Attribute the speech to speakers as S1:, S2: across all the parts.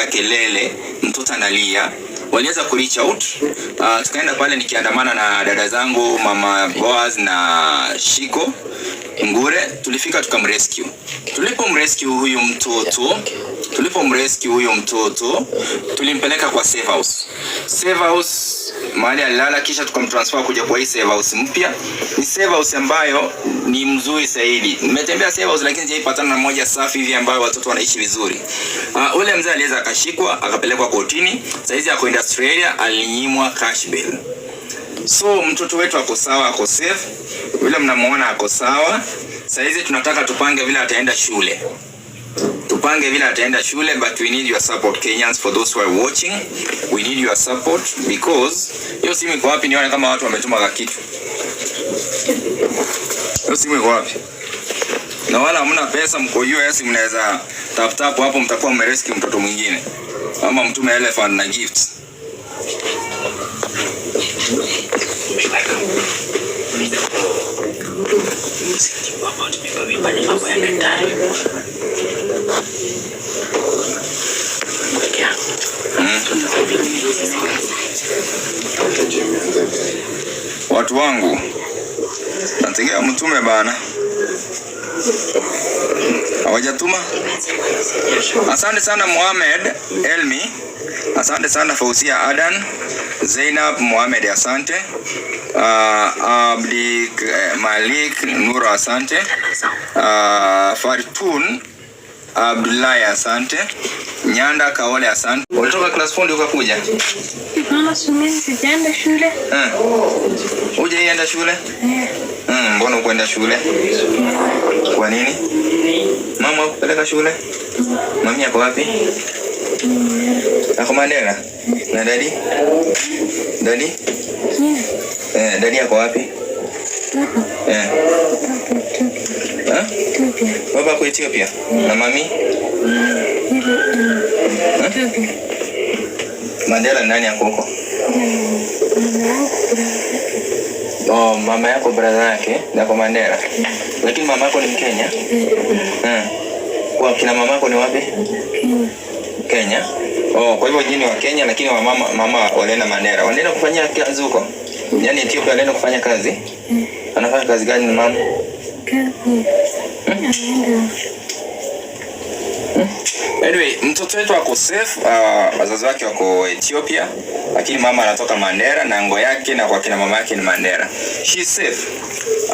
S1: Kelele, mtoto analia, waliweza ku reach out. Tukaenda pale nikiandamana na dada zangu, Mama Boaz na Shiko Ngure, tulifika tukamrescue. Tulipomrescue huyu mtoto, tulimpeleka kwa safe house. Safe house mahali alilala, kisha tukamtransfer kuja kwa hii safe house mpya. Ni safe house ambayo ni mzuri zaidi. Nimetembea safe house lakini sijaipatana na moja safi hivi ambayo watoto wanaishi vizuri. Ule mzee aliweza akashikwa, akapelekwa kotini. Saizi ako Australia, alinyimwa cash bail. So mtoto wetu ako sawa, ako safe. Vile mnamuona ako sawa. Saizi tunataka tupange vile ataenda shule. Tupange vile ataenda shule, but we need your support, Kenyans, for those who are watching. We need your support because hiyo simu iko wapi nione kama watu wametuma kitu. Hiyo simu iko wapi? Na wala hamna pesa, mko US, mnaweza tap tap hapo, mtakuwa mmerescue mtoto mwingine. Ama mtume elephant na gifts. Watu wangu, nategea mtume bana, hawajatuma. Asante sana Mohamed Elmi, asante sana Fausia Adan, Zainab Mohamed, asante. Abdi Malik Nura, asante. Fartun Abdullahi, asante. Nyanda Kaole, asante. Ulitoka class 4 ndio ukakuja?
S2: Mama, mimi sijaenda shule.
S1: Eh. Hujaienda shule?
S2: Eh.
S1: Mbona ukwenda shule? Kwa nini? Mama hakupeleka shule? Mami ako wapi? Ako Mandera? Na daddy? Daddy? Eh, daddy ako wapi? Eh. Eh? Baba ako Ethiopia? Na mami?
S2: Ethiopia.
S1: Mandela nani ako huko? Oh, mama yako brother yake na kwa Mandela. Lakini mama yako ni Mkenya? Eh. Kwa kina mama yako ni wapi? Kenya. Oh, kwa hivyo nyinyi wa Kenya lakini wa mama walienda Mandera. Walienda kufanyia kazi huko? Yaani Ethiopia walienda kufanya kazi? Anafanya kazi gani mama?
S2: Kazi. Anaenda.
S1: Anyway, mtoto wetu ako safe, wazazi wake wako Ethiopia, lakini mama anatoka Mandera na ngo yake na kwa kina mama yake ni Mandera. She's safe.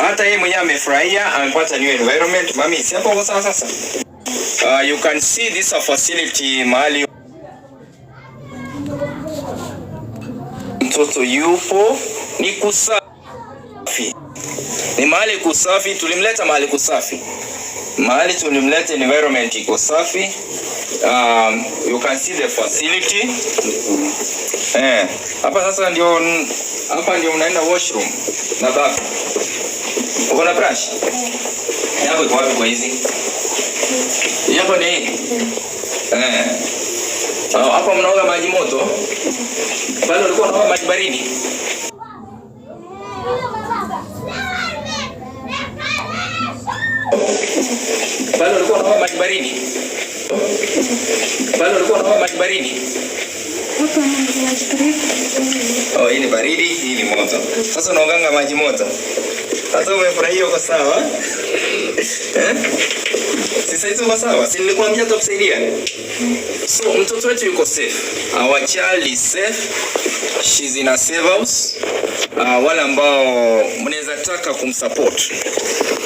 S1: Hata yeye mwenyewe amefurahia, amepata new environment. Mami, si hapo uko sawa sasa? You can see this a facility mahali mtoto yupo, ni kusafi. Ni mahali kusafi, tulimleta mahali kusafi. Mahali tulimleta environment iko safi. You can see the facility. Eh, hapa sasa ndio, hapa ndio mnaenda washroom na bafu. Uko na brush? Yako iko wapi kwa hizi? Yako ni hii? Eh. Oh, hapa mnaoga maji moto? Pale ulikuwa unaoga maji baridi? Pale ulikuwa unaoga maji baridi? Pale ulikuwa unaoga maji baridi?
S2: Hapa maji baridi.
S1: Oh, hii ni baridi, hii ni moto. Sasa unaoganga maji moto. Sasa umefurahia, uko sawa? Eh? Sasa hizo uko sawa? Si nilikwambia tutakusaidia. So mtoto wetu yuko safe. Our child is safe. She's in a safe house. Wale ambao mnaweza taka kumsupport.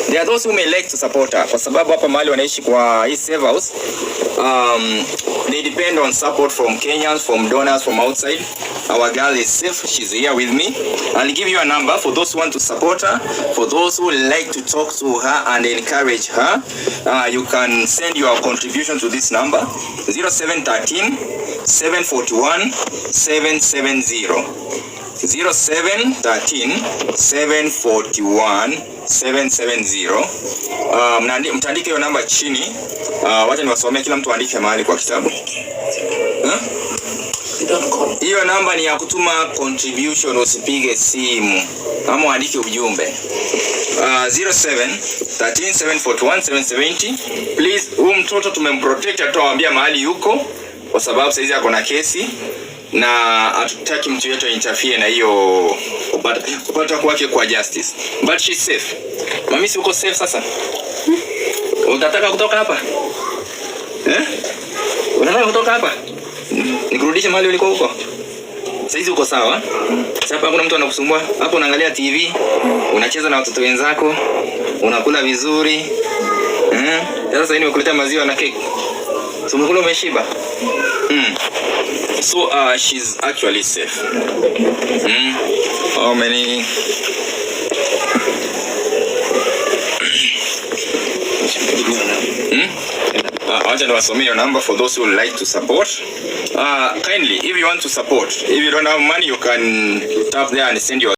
S1: There are those who may like to support her kwa sababu hapa mahali wanaishi kwa hii safe house, they depend on support from Kenyans, from donors from outside. Our girl is safe. She's here with me. I'll give you a number for those who want to support her, for those who like to talk to her and encourage her. You can send your contribution to this number 0713 741 770. 0713 741 770. Mtaandike hiyo namba chini. Wacha niwasomee, kila mtu aandike mahali kwa kitabu. Huh? Hiyo namba ni ya kutuma contribution, usipige simu ama uandike ujumbe. 07 13 741 770. Please, huyu mtoto tumemprotect, hatutawaambia mahali yuko. Kwa sababu saizi ako na kesi na hatutaki mtu yetu interfere na hiyo kupata kwake kwa justice. But she's safe. Mami, si uko safe sasa? Unataka kutoka hapa? Eh? Unataka kutoka hapa? Nikurudishe mahali ulikuwa huko? Saizi uko sawa? Sasa hapa hakuna mtu anakusumbua. Hapo unaangalia TV, unacheza na watoto wenzako, unakula vizuri. Eh? Sasa hivi nimekuletea maziwa na cake. So umekula, umeshiba? So she's actually safe. How many? Wacha niwasomee your number for those who would like to support. Kindly, if you want to support, if you don't have money, you can tap there and send your